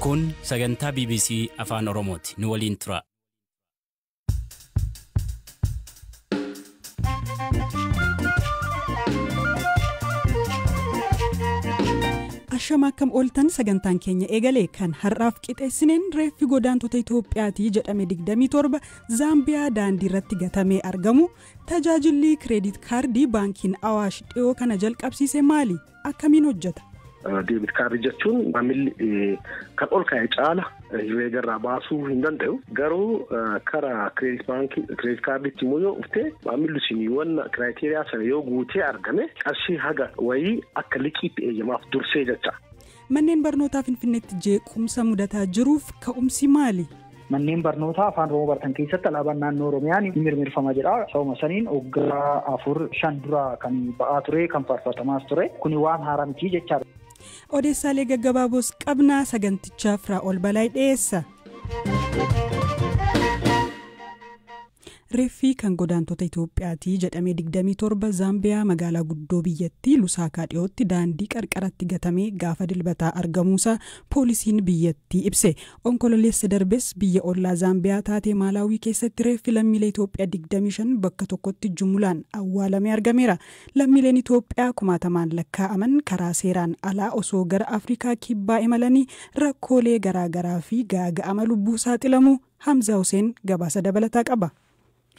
Kun sagantaa BBC Afaan Oromooti. Nu waliin tura. Ashama akkam ooltan sagantaan keenya eegale kan har'aaf qixeessineen reeffi godaantota Itoophiyaatii jedhame 27 Zaambiyaa daandii irratti gatamee argamu. Tajaajilli kireedit kaardii baankiin Awaash dhiyoo kana jalqabsiise maali? Akkamiin hojjeta? Deebit kaardii jechuun maamilli kan ol ka'e caala herreega irraa baasuu hin danda'u. Garuu karaa kireedit baankii kireedit kaardiitti immoo yoo dhufte maamilli sun kiraayiteriyaa sana yoo guutee argame qarshii haga wayii akka liqiitti eeyyamaaf dursee jecha. Manneen barnootaa Finfinneetti jeequmsa mudataa jiruuf ka'umsi maali? Manneen barnootaa afaan Oromoo baratan keessatti alaabaan naannoo Oromiyaa ni mirmirfama jedha. Sababa saniin waggaa 4-5 dura kan ba'aa ture, kan faarfatamaas ture. Kuni waan haaraa miti jechaadha. Odeessaalee gaggabaaboos qabnaa saganticha Firaa'ol Balaay dhiyeessa. Reeffii kan godaantota Itoophiyaatii jedhamee 27 Zaambiyaa magaalaa guddoo biyyattii Lusaakaa dhiyootti daandii qarqaratti gatamee gaafa dilbataa argamuusaa poolisiin biyyattii ibse. Onkololeessa darbes biyya ollaa Zaambiyaa taatee Maalaawii keessatti reeffi lammiilee Itoophiyaa 25 bakka tokkotti jumulaan awwaalamee argameera. Lammiileen Itoophiyaa kumaatamaan lakkaa'aman karaa seeraan alaa osoo gara Afrikaa kibbaa imalanii rakkoolee garaagaraa fi gaaga'ama lubbuu saaxilamu. Hamza Hussein gabaasa dabalataa qaba.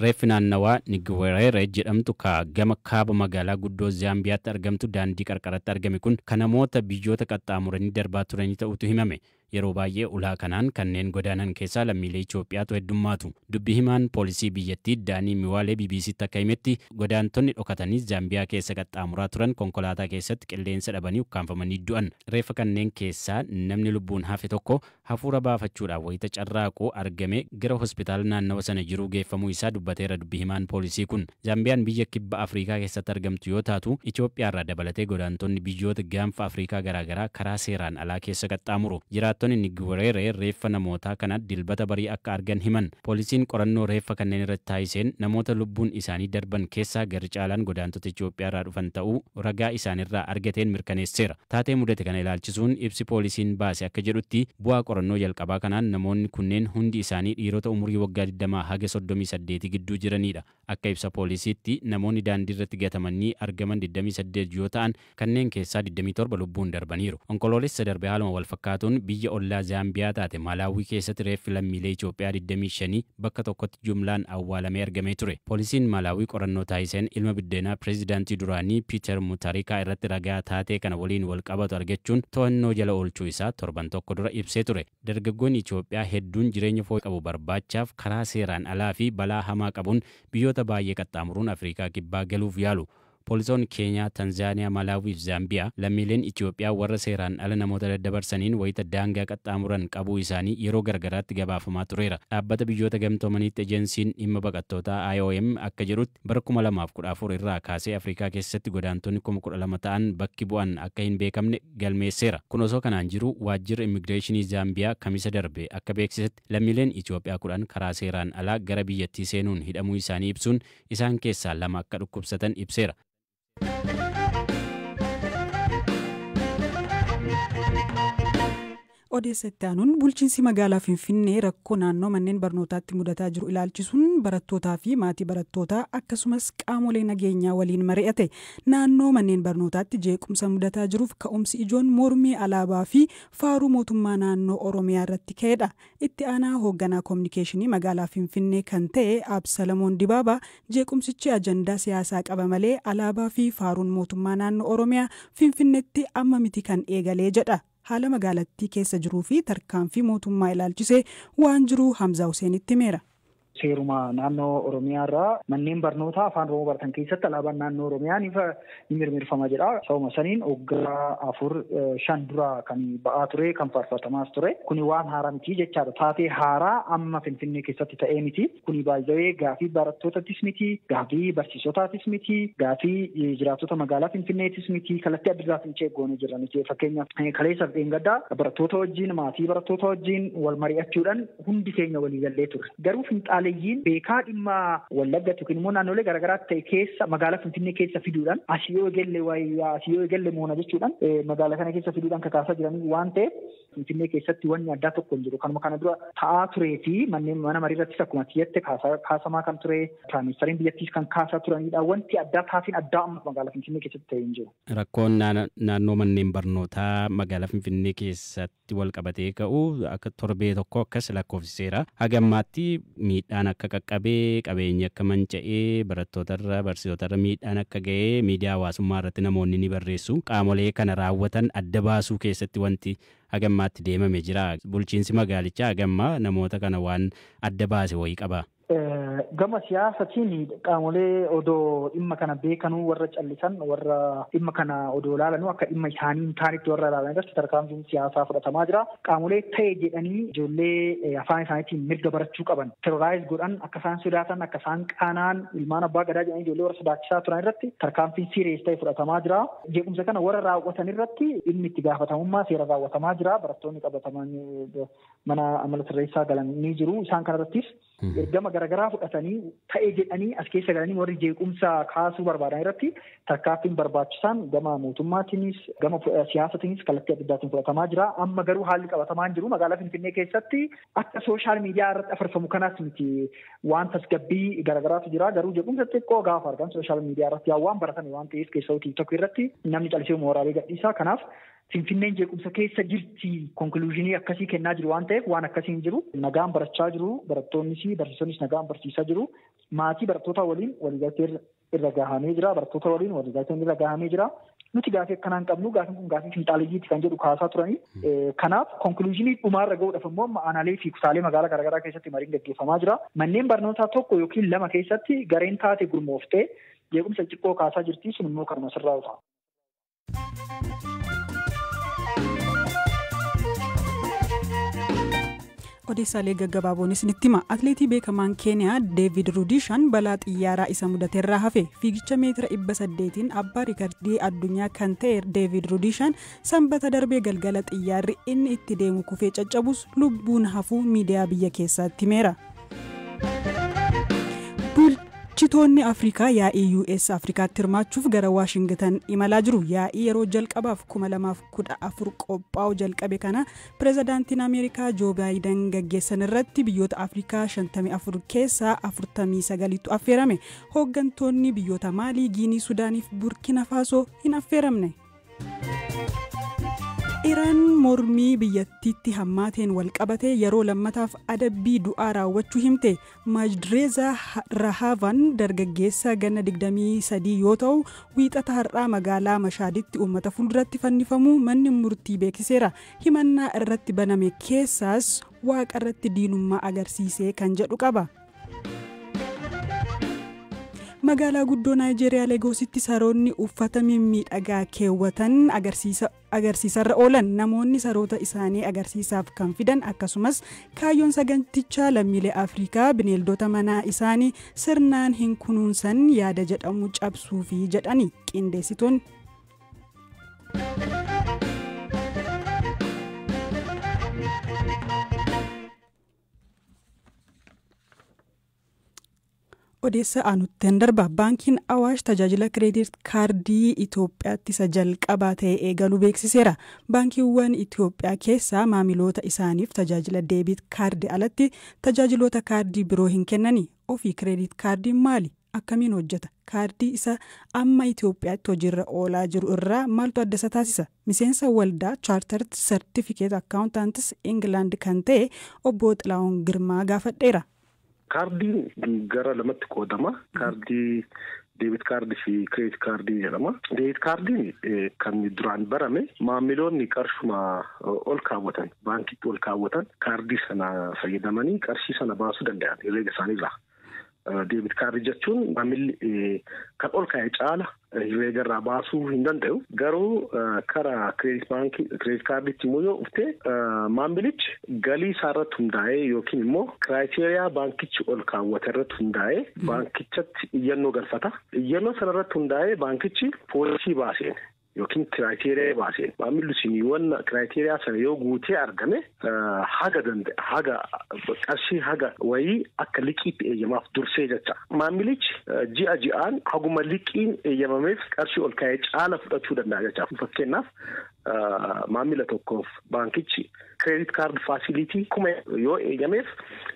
Reeffi naannawaa Nigwereere jedhamtu ka gama kaaba magaalaa guddoo Zaambiyaatti argamtu daandii qarqaratti argame kun kan namoota biyyoota qaxxaamuranii darbaa turanii ta'utu himame. Yeroo baay'ee ulaa kanaan kanneen godaanan keessaa lammiilee Itoophiyaatu heddummaatu. Dubbi himaan poolisii biyyattii Daanii Miwaalee BBCtti akka himetti godaantonni dhokatanii Zaambiyaa keessa qaxxaamuraa turan konkolaataa keessatti qilleensa dhabanii ukkaanfamanii du'an. Reeffa kanneen keessaa namni lubbuun hafe tokko hafuura baafachuudhaaf wayita carraaquu argame gara hospitaala naannawa sana jiruu geeffamuu isaa dubbateera dubbi himaan poolisii kun. Zaambiyaan biyya kibba Afrikaa keessatti argamtu yoo taatu Itoophiyaarraa dabalatee godaantonni biyyoota gaanfa Afrikaa garaagaraa karaa seeraan alaa keessa qaxxaamuru. Jiraattonni Nigwereere reeffa namootaa kana dilbata barii akka argan himan. Poolisiin qorannoo reeffa kanneen irratti taasiseen namoota lubbuun isaanii darban keessaa garri caalaan godaantota Itoophiyaarraa dhufan ta'uu ragaa isaanirraa argateen mirkaneesseera. Taatee mudate kana ilaalchisuun ibsi poolisiin baase akka jedhutti bu'aa qorannoo jalqabaa kanaan namoonni kunneen hundi isaanii dhiirota umurii waggaa 20 haga 38 gidduu jiranidha. Akka ibsa poolisiitti namoonni daandii irratti gatamanii argaman 28 yoo ta'an kanneen keessaa 27 lubbuun darbaniiru. Onkoloolessa darbe haaluma wal fakkaatuun biyya ollaa Zaambiyaa taate Maalaawii keessatti reeffi lammiilee Itoophiyaa 25 bakka tokkotti jumlaan awwaalamee argamee ture. Poolisiin Maalaawii qorannoo taasiseen ilma biddeenaa pireezidaantii duraanii Piiter Mutarikaa irratti ragaa taatee kana waliin wal qabatu argachuun to'annoo jala oolchuu isaa torban tokko dura ibsee ture. Dargaggoonni Itoophiyaa hedduun jireenya fooyya'aa qabu barbaachaaf karaa seeraan alaa fi balaa hamaa qabuun biyyoota baay'ee qaxxaamuruun Afrikaa kibbaa galuuf yaalu. Poolisoonni Keenyaa, Tanzaaniyaa, Malaawii fi Zaambiyaa lammiileen Itoophiyaa warra seeraan ala namoota daddabarsaniin wayita daangaa qaxxaamuran qabuu isaanii yeroo garagaraatti gabaafamaa tureera. Dhaabbata biyyoota gamtoomaniitti ejensiin dhimma baqattootaa IOM akka jedhutti bara 2014 irraa kaasee Afrikaa keessatti godaantonni 12,000 ta'an bakki bu'an akka hin beekamne galmeesseera. Kun osoo kanaan jiru waajjirri immigireeshinii Zaambiyaa kamisa darbe akka beeksisetti lammiileen Itoophiyaa 10 karaa seeraan alaa gara biyyattii seenuun hidhamuu isaanii ibsuun isaan keessaa 2 akka dhukkubsatan ibseera. Odeessa itti aanuun bulchiinsi magaalaa Finfinnee rakkoo naannoo manneen barnootaatti mudataa jiru ilaalchisuun barattootaa fi maatii barattootaa akkasumas qaamolee nageenyaa waliin mari'ate. Naannoo manneen barnootaatti jeequmsa mudataa jiruuf ka'umsi ijoon mormii alaabaa fi faaruu mootummaa naannoo Oromiyaa irratti ka'edha. Itti aanaa hoogganaa koominikeeshinii magaalaa Finfinnee kan ta'e Absalamoon Dibaabaa jeequmsichi ajandaa siyaasaa qaba malee alaabaa fi faaruun mootummaa naannoo Oromiyaa Finfinneetti amma miti kan eegalee jedha. Haala magaalattii keessa jiruu fi tarkaanfii mootummaa ilaalchisee waan jiru Hamza Huseenitti himeera. Seeruma naannoo Oromiyaa irraa manneen barnootaa afaan Oromoo baratan keessatti alaabaan naannoo Oromiyaa ni mirmirfama jedha. Sababa saniin waggaa 4-5 dura kan ba'aa ture, kan faarfatamaas ture. Kuni waan haaraa miti jechaadha. Taatee haaraa amma Finfinnee keessatti ta'ee miti. Kuni baay'ee gaafii barattootattis miti, gaafii barsiisotaatis miti, gaafii jiraattota magaalaa Finfinneetis miti. Kallattii adda addaatiin ceegoonee jirra miti. Fakkeenyaaf kaleessa dheengaddaa barattoota wajjin, maatii barattoota wajjin wal mari'achuudhaan hundi keenya walii gallee turre. Garuu finxaalee Finxaaleyyiin beekaa dhimma Wallagga yookiin immoo naannolee garaagaraatti ta'e keessa magaalaa Finfinnee keessa fiduudhaan asii yoo eegalle wayyaa, asii yoo eegalle moona jechuudhaan magaalaa kana keessa fiduudhaan kakaasaa jiranii waan ta'eef, Finfinnee keessatti wanni addaa tokko hin jiru. Kanuma kana dura ta'aa turee fi manneen mana marii irrattis akkuma jette kaasamaa kan ture, piraayim biyyattiis kan kaasaa turanidha. Wanti addaa, taateen addaa amma magaalaa Finfinnee keessatti ta'e hin jiru. Rakkoon naannoo manneen barnootaa magaalaa Finfinnee keessatti wal qabatee ka'u akka torbee tokko akkas lakkoofsiseera. Haga ammaatti miidhaan akka qaqqabee, qabeenyi akka manca'ee, barattootarra, barsiisotarra miidhaan akka ga'ee miidiyaa hawaasummaa irratti namoonni ni barreessu. Qaamolee kana raawwatan adda baasuu keessatti wanti haga ammaatti deemame jira? Bulchiinsi magaalichaa haga ammaa namoota kana waan adda baase wayii qaba? Gama siyaasatiin qaamolee odoo dhimma kana beekanuu warra callisan, warra dhimma kana odoo ilaalanuu akka dhimma isaanii hin taanetti warra ilaalan irratti tarkaanfiin siyaasaa fudhatamaa jira. Qaamolee ta'e jedhanii ijoollee afaan isaaniitiin mirga barachuu qaban terrorize godhan, akka isaan sodaatan, akka isaan qaanaan, ilmaan abbaa gadaa jedhanii ijoollee warra sodaachisaa turan irratti tarkaanfiin serious ta'e fudhatamaa jira. Jeequmsa kana warra raawwatan irratti dhimmi itti gaafatamummaa seera raawwatamaa jira. Barattoonni qabataman mana amala sirreessaa galan ni jiru. Isaan kanarrattis ergama garaagaraa fudhatanii ta'e jedhanii as keessa galanii warri jeequmsa kaasuu barbaadan irratti tarkaanfiin barbaachisaan gama mootummaatiinis gama siyaasatiinis kallattii adda addaatiin fudhatamaa jira. Amma garuu haalli qabatamaa hin jiru. Magaalaa Finfinnee keessatti akka social media irratti afarfamu kanaas miti, waan tasgabbii garaagaraatu jira. Garuu jeequmsa xiqqoo gaafa argan social media irratti yaa waan baratame waan ta'eef, keessattuu TikTok irratti namni callisee waraabee gadhiisa. Kanaaf Finfinneen jeequmsa keessa jirti conclusion akkasii kennaa jiru waan ta'eef, waan akkasii hin jiru. Nagaan barachaa jiru, barattoonnis barsiisonnis nagaan barsiisaa jiru. Maatii barattoota waliin waliigaltee irra gahamee jira. Barattoota waliin waliigalteen irra gahamee jira. Nuti gaafii akkanaa hin qabnu, gaafiin kun gaafii finxaaliyyiiti kan jedhu kaasaa turanii. Kanaaf conclusion dhumaarra gahuudhaaf immoo aanaalee fi kutaalee magaalaa garaagaraa keessatti mariin gaggeeffamaa jira. Manneen barnootaa tokko yookiin lama keessatti gareen taate gurmooftee jeequmsa xiqqoo kaasaa jirti, sun immoo kanuma sirraa ta'a. Odeessaalee gaggabaaboon isinitti hima. Atleetii beekamaan Keeniyaa Deevid Rudishaan balaa xiyyaaraa isa mudateerraa hafe. Fiigicha meetira 800n abbaa riikardii addunyaa kan ta'e Deevid Rudishaan Sanbata darbee galgala xiyyaarri inni itti deemu kufee caccabus lubbuun hafuu miidiyaa biyya keessaatti himeera. Bulchitoonni Afrikaa yaa'ii US Afrikaatti hirmaachuuf gara Waashingtan imalaa jiru. Yaa'ii yeroo jalqabaaf 2014 qophaa'u jalqabe kana pirezidaantiin Ameerikaa Joo Baayiden gaggeessan irratti biyyoota Afrikaa 54 keessaa 49tu affeerame. Hooggantoonni biyyoota Maalii, Giinii, Sudaaniif Burkina Faasoo hin affeeramne. Iraan mormii biyyattiitti hammaateen wal qabate yeroo lammataaf adabbii du'aa raawwachuu himte. Majidreeza Rahavan dargaggeessa ganna 23 yoo ta'u, wiixata har'aa magaalaa Mashaaditti uummata fuulduratti fannifamuu manni murtii beeksiseera. Himannaa irratti baname keessaas waaqa irratti diinummaa agarsiisee kan jedhu qaba. Magaalaa guddoo Naayijeeriyaa Leegoositti saroonni uffata mimmiidhagaa keewwatan agarsiisarra oolan. Namoonni saroota isaanii agarsiisaaf kan fidan, akkasumas kaayyoon sagantichaa lammiilee Afrikaa bineeldota manaa isaanii sirnaan hin kunuunsan yaada jedhamu cabsuufi jedhani qindeessitoonni. Odeessa aanutteen darba. Baankiin Awaash tajaajila credit kaardii Itoophiyaatti isa jalqabaa ta'e eegaluu beeksiseera. Baankiiwwan Itoophiyaa keessaa maamiloota isaaniif tajaajila debit kaardii alatti tajaajiloota kaardii biroo hin kennani. Ofii credit kaardiin maali? Akkamiin hojjeta? Kaardii isa amma Itoophiyaatti hojiirra oolaa jiru irraa maaltu adda isa taasisa? Miseensa waldaa Chartered Certificate Accountants England kan ta'e obbo Xilaawun Girmaa gaafadheera. Kaardiin gara lamatti qoodama. Kaardii debit kaardii fi credit kaardii jedhama. Debit kaardiin kan duraan barame maamiloonni qarshuma ol kaawwatan, baankitti ol kaawwatan, kaardii sana fayyadamanii qarshii sana baasuu danda'an herreega isaaniirraa. Debit kaardii jechuun maamilli kan ol kaa'e caala herreega irraa baasuu hin danda'u. Garuu karaa credit baankii, credit kaardiitti immoo yoo dhufte, maamilichi galii isaa irratti hundaa'ee yookiin immoo criteria baankichi ol kaawwate irratti hundaa'ee baankichatti iyyannoo galfata. Iyyannoo sana irratti hundaa'ee baankichi policy baaseen yookiin criteria baaseen maamilli sun wanna criteria sana yoo guutee argame haga danda'e haga qarshii haga wayii akka liqiitti eeyyamaaf dursee jecha. Maamilichi ji'a ji'aan haguma liqiin eeyyamameef qarshii ol kaa'ee caala fudhachuu danda'a jecha. Fakkeenyaaf maamila tokkoof baankichi credit card facility 1000 yoo eeyyameef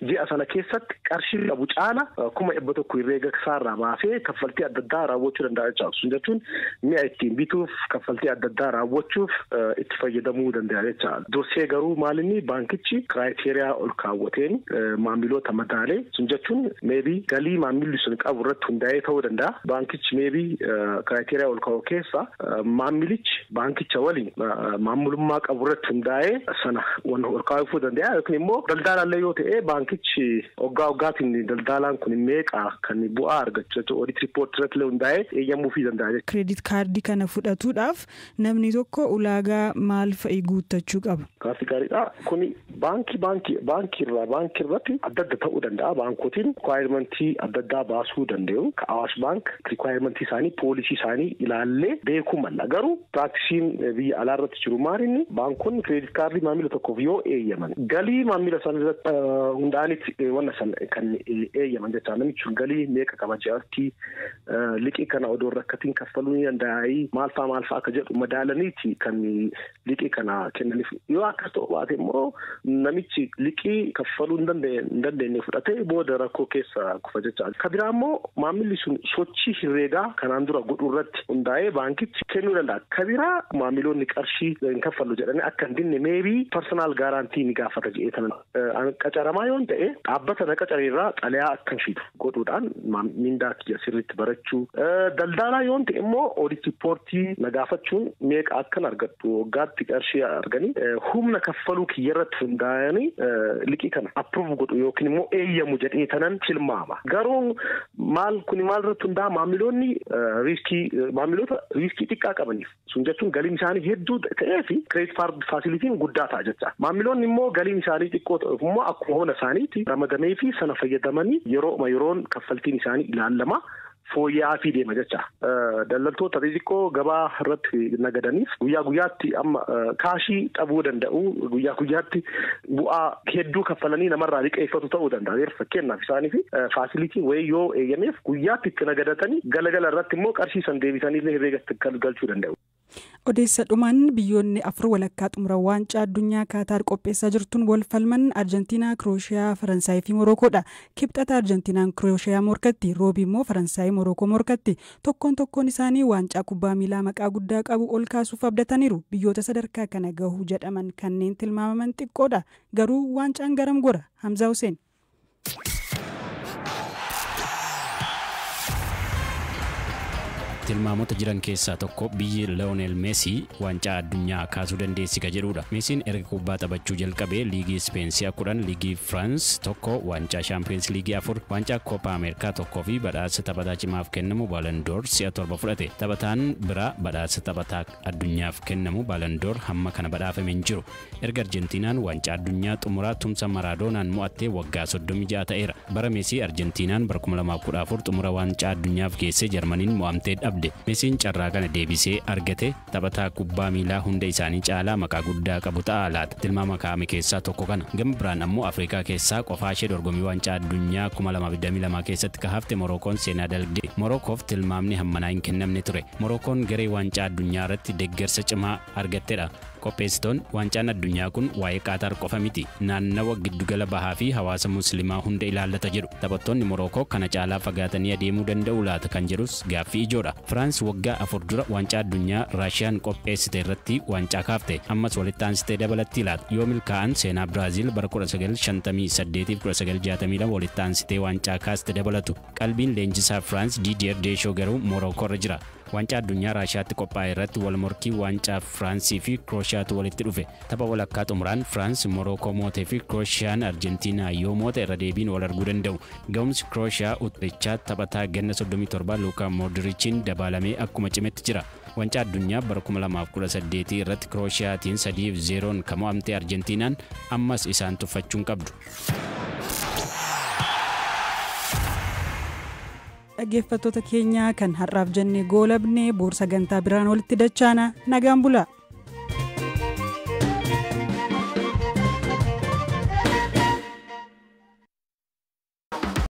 ji'a sana keessatti qarshii qabu caala 100,000 herreega isaarraa baasee kaffaltii adda addaa raawwachuu danda'a jecha. Sun jechuun mi'a ittiin bituuf kaffaltii adda addaa raawwachuuf itti fayyadamuu danda'a jecha. Dursee garuu maalinni baankichi criteria ol kaawwateen maamiloota madaalee sun jechuun maybe galii maamilli sun qabu irratti hundaa'ee ta'uu danda'a. Baankichi maybe criteria ol kaa'u keessa maamilichi baankicha waliin maamilummaa qabu irratti hundaa'ee sana waan ol kaa'uu danda'a yookiin immoo daldaalaallee yoo ta'e baankichi waggaa waggaatiin daldaalaan kun meeqa kan bu'aa argachuu jechuudha audit report irratti illee hundaa'ee eeyyamuufii danda'a jechuudha. Credit kaardii kana fudhatuudhaaf namni tokko ulaagaa maal fa'i guuttachuu qaba? Gaaffii gaariidha. Kuni baankii irratti adda adda ta'uu danda'a. Baankotiin requirement adda addaa baasuu danda'u. Awaash Baank requirement isaanii poolisii isaanii ilaallee beekuu malla. Garuu practicing biyya alaa irratti jiru maalinni baankonni credit kaardii maamila tokkoof yoo eeyyaman galii maamila sana irratti hundaa'anitti wanna sana kan eeyyaman jecha. Namichi sun galii meeqa qaba ji'aatti liqii kana odoo rakkatiin kaffaluu ni danda'aa maal fa'aa akka jedhu madaalaniiti kan liqii kana kennaniif. Yoo akkas ta'u baate immoo namichi liqii kaffaluu hin dandeenye fudhatee booda rakkoo keessa kufa jecha. Ka biraa immoo maamilli sun sochii herreegaa kanaan dura godhu irratti hundaa'ee baankichi kennuu danda'a. Ka biraa maamiloonni qarshii hin kaffallu jedhanii akka hin dinne maybe personal guarantee ni gaafata jedhee tanan qacaramaa yoon ta'e dhaabbata na qacareerraa xalayaa akkan fidu godhuudhaan mindaa kiyya sirriitti barachuu. Daldaalaa yoon ta'e immoo audit reportii na gaafachuun meeqa akkan argadhu waggaatti qarshii arganii humna kaffaluu kiyyarratti hundaa'anii liqii kana approve godhu yookiin immoo eeyyamu jedhee tanan tilmaama. Garuu maal kuni maal irratti hundaa'a maamiloonni riiskii maamiloota riiskii xiqqaa qabaniif sun jechuun galiin isaanii hedduu ta'ee fi credit facilitiin guddaa ta'a jecha. Maamiloonni immoo galiin isaanii xiqqoo ta'uuf immoo akkuma humna isaaniitti ramadamee fi sana fayyadamanii yeroon kaffaltiin isaanii ilaalama fooyya'aa fi deema jecha. Daldaltoota xixiqqoo gabaa irratti nagadaniif guyyaa guyyaatti amma kaashii dhabuu danda'u guyyaa guyyaatti bu'aa hedduu kaffalanii namarraa liqeeffatu ta'uu danda'a. Fakkeenyaaf isaanii fi faasilitiin wayii yoo eeyyameef guyyaatti itti nagadatanii galagala irratti immoo qarshii san deebisanii illee herreegatti galchuu danda'u. Odeessa dhumaan biyyoonni afur walakkaa xumura waancaa addunyaa Kaataar qopheessaa jirtuun wal falman Arjentiinaa, Kirooshiyaa, Faransaayii fi Morookoodha. Kibxata Arjentiinaan Kirooshiyaa morkatti, Roobi immoo Faransaayii Morookoo morkatti. Tokkoon tokkoon isaanii waancaa kubbaa miilaa maqaa guddaa qabu ol kaasuuf abdataniiru. Biyyoota sadarkaa kana gahu jedhaman kanneen tilmaamaman xiqqoodha. Garuu waancaan garam gora? Hamzaa Hussein. Tilmaamota jiran keessaa tokko biyyi Lionel Messi waancaa addunyaa kaasuu dandeessi ka jedhudha. Messiin erga kubbaa taphachuu jalqabee liigii Speen si'a 10, liigii Firaans 1, waancaa Shaampiyoons liigii 4, waancaa Koopa Ameerikaa 1 fi badhaasa taphataa cimaaf kennamu Ballon d'Or si'a 7 fudhate. Taphataan biraa badhaasa taphataa addunyaaf kennamu Ballon d'Or hamma kana badhaafame hin jiru. Erga Arjentiinaan waancaa addunyaa xumuraa tumsa Maradoonaan mo'attee waggaa 36 ta'eera. Bara Messi Arjentiinaan bara 2014 xumura waancaa addunyaaf geessee Jarmaniin mo'amtee dhabde. Messiin carraa kana deebisee argate taphataa kubbaa miilaa hunda isaanii caalaa maqaa guddaa qabu ta'a laata. Tilmaama kaa'ame keessaa tokko kana. Gama biraan ammoo Afrikaa keessaa qofaa ishee dorgommii waancaa addunyaa 2022 keessatti ka hafte Morookoon seenaa dalagde. Morokoof tilmaamni hammanaa hin kennamne ture. Morookoon garee waancaa addunyaa irratti deeggarsa cimaa argattedha. Qopheessitoon waancaan addunyaa kun waa'ee Qaataar qofa miti. Naannawa giddugala bahaa fi hawaasa musliimaa hunda ilaallata jedhu. Taphattoonni Morookoo kana caalaa fagaatanii adeemuu danda'u laata kan jedhus gaaffii ijoodha. Firaans waggaa 4 dura waancaa addunyaa Raashiyaan qopheessite irratti waancaa kaafte. Ammas walitti aansitee dabalatti laata. Yoo milkaa'an seenaa Biraaziil bara 1958 fi 1962 walitti aansitee waancaa kaaste dabalatu. Qalbiin leenjisaa Firaans Didier Deschamps garuu Morookoo irra jira. Waancaa addunyaa Raashiyaatti qophaa'e irratti wal morkii waancaa Firaansii fi Kirooshiyaatu walitti dhufe. Tapha walakkaa xumuraan Firaans Morookoo mootee fi Kirooshaan Arjentiinaa yoo moote irra deebiin wal arguu danda'u. Ga'umsi Kirooshiyaa uxxichaa taphataa ganna 37 Luukaa Moodirichiin dabaalamee akkuma cimetti jira. Waancaa addunyaa bara 2018 irratti Kirooshiyaatiin 3-0 kan mo'amte Arjentiinaan ammas isaan tuffachuun qabdu. Dhaggeeffattoota keenya, kan har'aaf jennee goolabne. Boor sagantaa biraan walitti dachaana, nagaan bula.